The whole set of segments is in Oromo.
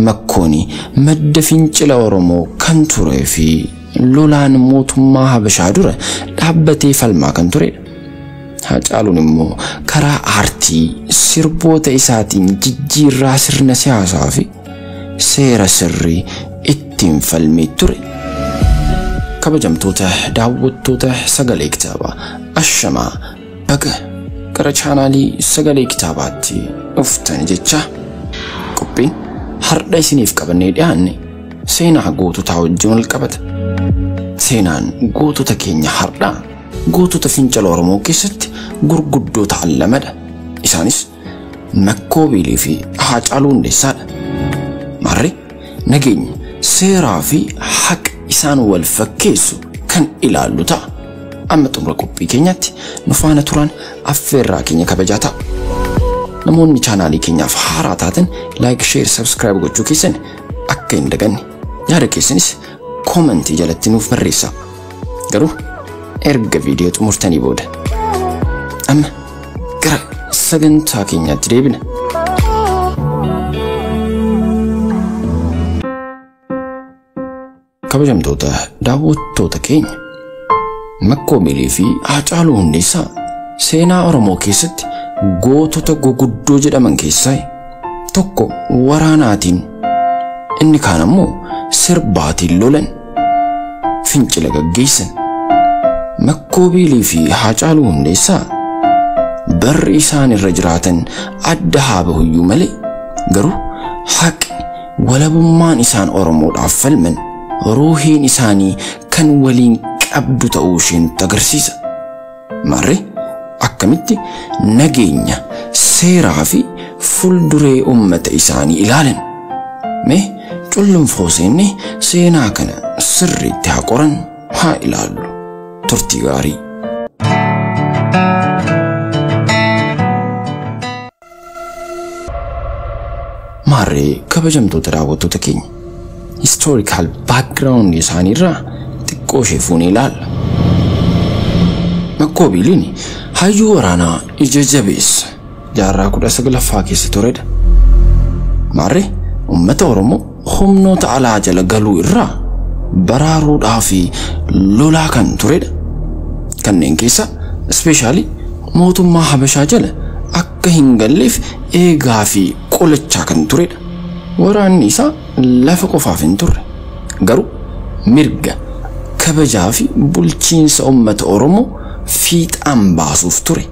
Makkooni madda fincila Oromoo kan turee fi lolaan mootummaa Habashaa dura dhaabbatee falmaa kan turedha. Haacaaluun immoo karaa aartii sirboota isaatiin jijjiirraa sirna siyaasaa fi seera sirrii ittiin falmee ture. Kabajamtoota daawwattoota Sagalee Kitaabaa, ashamaa, baga gara chaanaalii Sagalee Kitaabaatti dhuftan jecha qophiin har'a isiniif qabannee dhiyaanne seenaa goototaa wajjin wal qabata. Seenaan gootota keenya har'aa gootota fincila Oromoo keessatti gurguddoo ta'an lamadha. Isaanis Makkoo Biilii fi Haacaaluu Hundeessaadha. Maarree nageenya, seeraa fi haqa isaan wal fakkeessu kan ilaallu ta'a. Amma xumura qophii keenyaatti nu faana turan affeerraa keenya kabajaa ta'a. Namoonni chaanaalii keenyaaf haaraa taatan like, share, subscribe gochuu keessan akka hin daganne, yaada keessanis koomentii jalatti nuuf barreessaa. Garuu erga viidiyoo xumurtanii booda. Amma gara sagantaa keenyaatti deebina. Kabajamtoota daawwattoota keenya, Makkoo Biilii fi Haacaaluu Hundeessaa seenaa Oromoo keessatti gootota guguddoo jedhaman keessaa tokko waraanaatiin, inni kaan ammoo sirbaatiin lolan, fincila gaggeessan. Makkoo Biilii fi Haacaaluu Hundeessaa barri isaan irra jiraatan adda haa bahuyyuu malee, garuu haqni walabummaan isaan Oromoodhaaf falman ruuhiin isaanii kan waliin qabdu ta'uu ishee nutti agarsiisa. Maarree akkamitti nageenya, seeraa fi fuulduree uummata isaanii ilaalan? Mee cullumfoo seennee seenaa kana sirriitti haa qorannu, haa ilaallu. Turtii gaarii. Maarree kabajamtoota daawwattoota keenya, historical background isaaniirraa xiqqoo ishee fuunee ilaalla. Makkoo Biiliin hayyuu waraanaa ija jabeessa jaarraa 19ffaa keessa turedha. Maarree uummata Oromoo humnoota alaa jala galuu irraa baraaruudhaa fi lolaa kan turedha. Kanneen keessa ispeeshaalii mootummaa Habashaa jala akka hin galleef eegaa fi qolachaa kan turedha. Waraanni isaa lafa qofaaf hin turre, garuu mirga, kabajaa fi bulchiinsa uummata Oromoo fiixaan baasuuf ture.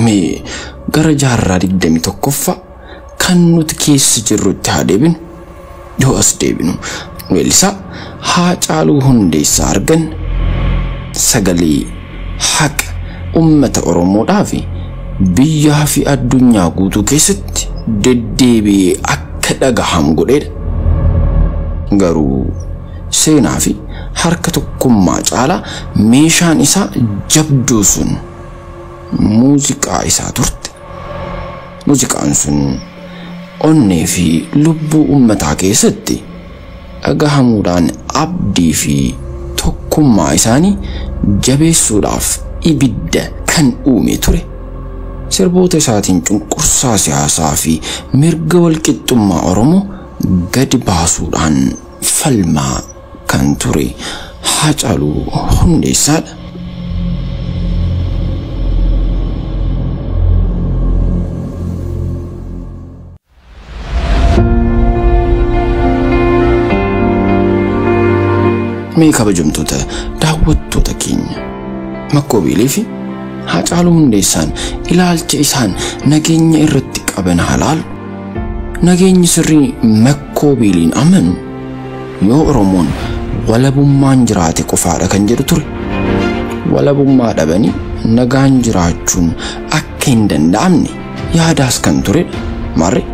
Mee gara jaarraa 21ffaa kan nuti keessa jirrutti haa deebinu. Yoo as deebinu weellisaa Haacaaluu Hundeessaa arganna. Sagalee haqa uummata Oromoodhaa fi biyyaa fi addunyaa guutuu keessatti deddeebi'ee akka dhagahamu godheedha. Garuu seenaa fi harka tokkummaa caalaa meeshaan isaa jabduu sun muuziqaa isaa turte. Muuziqaan sun onnee fi lubbuu uummataa keessatti dhagahamuudhaan abdii fi tokkummaa isaanii jabeessuudhaaf ibidda kan uume ture. Sirboota isaatiin cunqursaa siyaasaa fi mirga walqixxummaa Oromoo gadi baasuudhaan falmaa kan ture Haacaaluu Hundeessaadha. Mee kabajamtoota daawwattoota keenya, Makkoo Biilii fi Haacaaluu Hundeessaan ilaalcha isaan nageenya irratti qaban haa laalu. Nageenyi sirrii Makkoo Biiliin amanu yoo Oromoon walabummaan jiraate qofaadha kan jedhu ture. Walabummaa dhabanii nagaan jiraachuun akka hin danda'amne yaadaas kan turedha. Maarree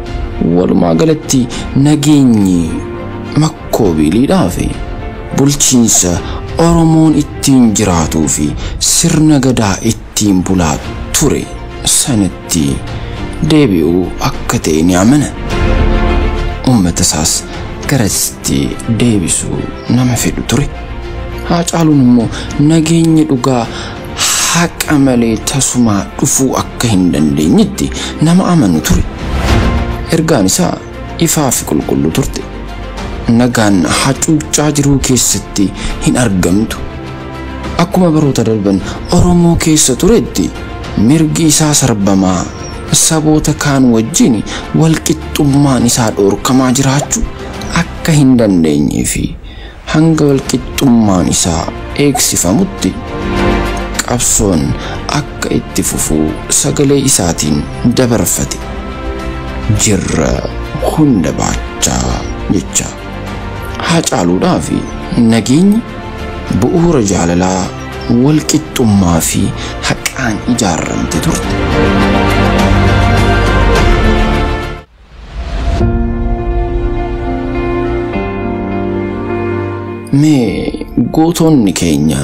walumaa galatti nageenyi Makkoo Biiliidhaa fi bulchiinsa Oromoon ittiin jiraatuu fi sirna gadaa ittiin bulaa ture sanatti deebi'uu akka ta'e ni amana. Uummata isaas garasitti deebisuu nama fedhu ture. Haacaaluun immoo nageenyi dhugaa haqa malee tasumaa dhufuu akka hin dandeenyetti nama amanu ture. Ergaan isaa ifaa fi qulqulluu turte. Nagaan hacuuccaa jiruu keessatti hin argamtu. Akkuma baroota darban Oromoo keessa turetti mirgi isaa sarbamaa saboota kaan wajjin walqixxummaan isaa dhoorkamaa jiraachuu akka hin dandeenyee fi hanga walqixxummaan isaa eegsifamutti qabsoon akka itti fufuu sagalee isaatiin dabarfate. Jirra hunda baachaa jecha Haacaaluudhaa fi nageenyi bu'uura jaalalaa walqixxummaa fi haqaan ijaarramte turte. Mee gootonni keenya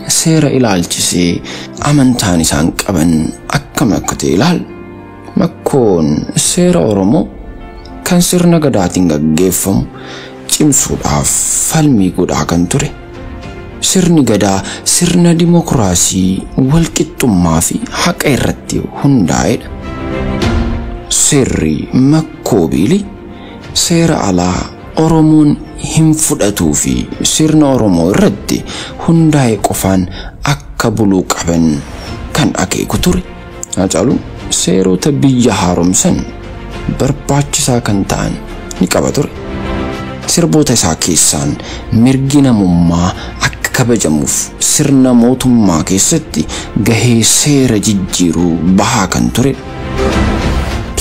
seera ilaalchisee amantaan isaan qaban akkam akka ta'e ilaal. Makkoon seera Oromoo kan sirna gadaatiin gaggeeffamu cimsuudhaaf falmii godhaa kan ture. Sirni gadaa sirna dimokiraasii walqixxummaa fi haqa irratti hundaa'edha. Seerri Makkoo Biilii seera alaa Oromoon hin fudhatuu fi sirna Oromoo irratti hundaa'e qofaan akka buluu qaban kan akeeku ture. Haacaaluun seerota biyya haaromsan barbaachisaa kan ta'an ni qaba ture. Sirboota isaa keessaan mirgi namummaa akka kabajamuuf sirna mootummaa keessatti gahee seera jijjiiruu bahaa kan ture.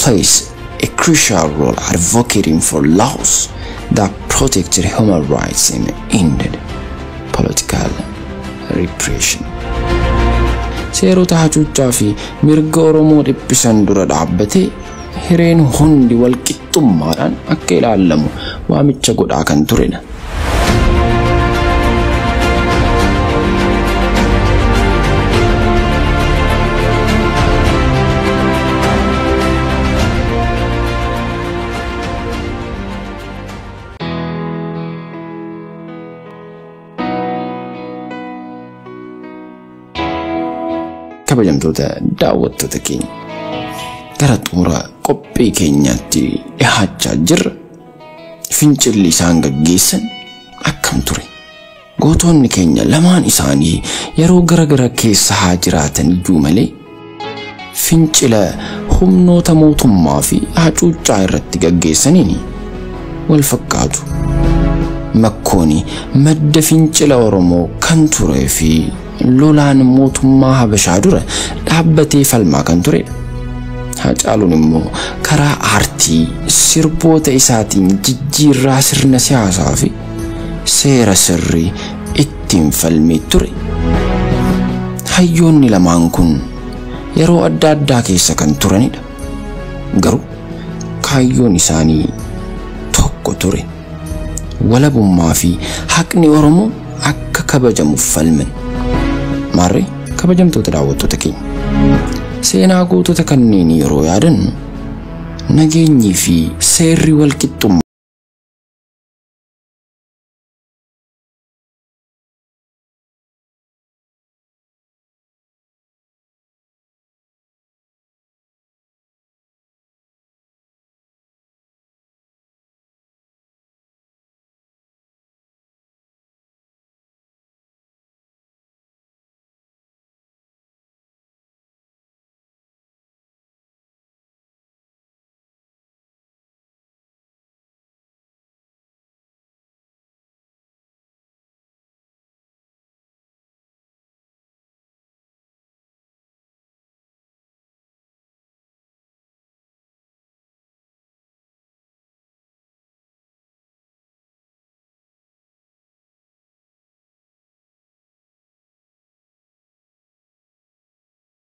Plays a crucial role advocating for laws that protected human rights and ended political repression. Seerota hacuuccaa fi mirga Oromoo dhiphisan dura dhaabbatee hireen hundi walqixxummaadhaan akka ilaalamu waamicha godhaa kan turedha. Kabajamtoota daawwattoota keenya, gara xumura qophii keenyaatti dhihaachaa jirra. Fincilli isaan gaggeessan akkam ture? Gootonni keenya lamaan isaanii yeroo gara gara keessa haa jiraatan iyyuu malee fincila humnoota mootummaa fi hacuuccaa irratti gaggeessaniin wal fakkaatu. Makkooni madda fincila Oromoo kan turee fi lolaan mootummaa Habashaa dura dhaabbatee falmaa kan turedha. Haacaaluun immoo karaa aartii sirboota isaatiin jijjiirraa sirna siyaasaa fi seera sirrii ittiin falmee ture. Hayyoonni lamaan kun yeroo adda addaa keessa kan turanidha. Garuu kaayyoon isaanii tokko ture. Walabummaa fi haqni Oromoo akka kabajamuuf falman. Maarree kabajamtoota daawwattoota keenya, seenaa gootota kanneen yeroo yaadannu nageenyii fi seerri walqixxummaa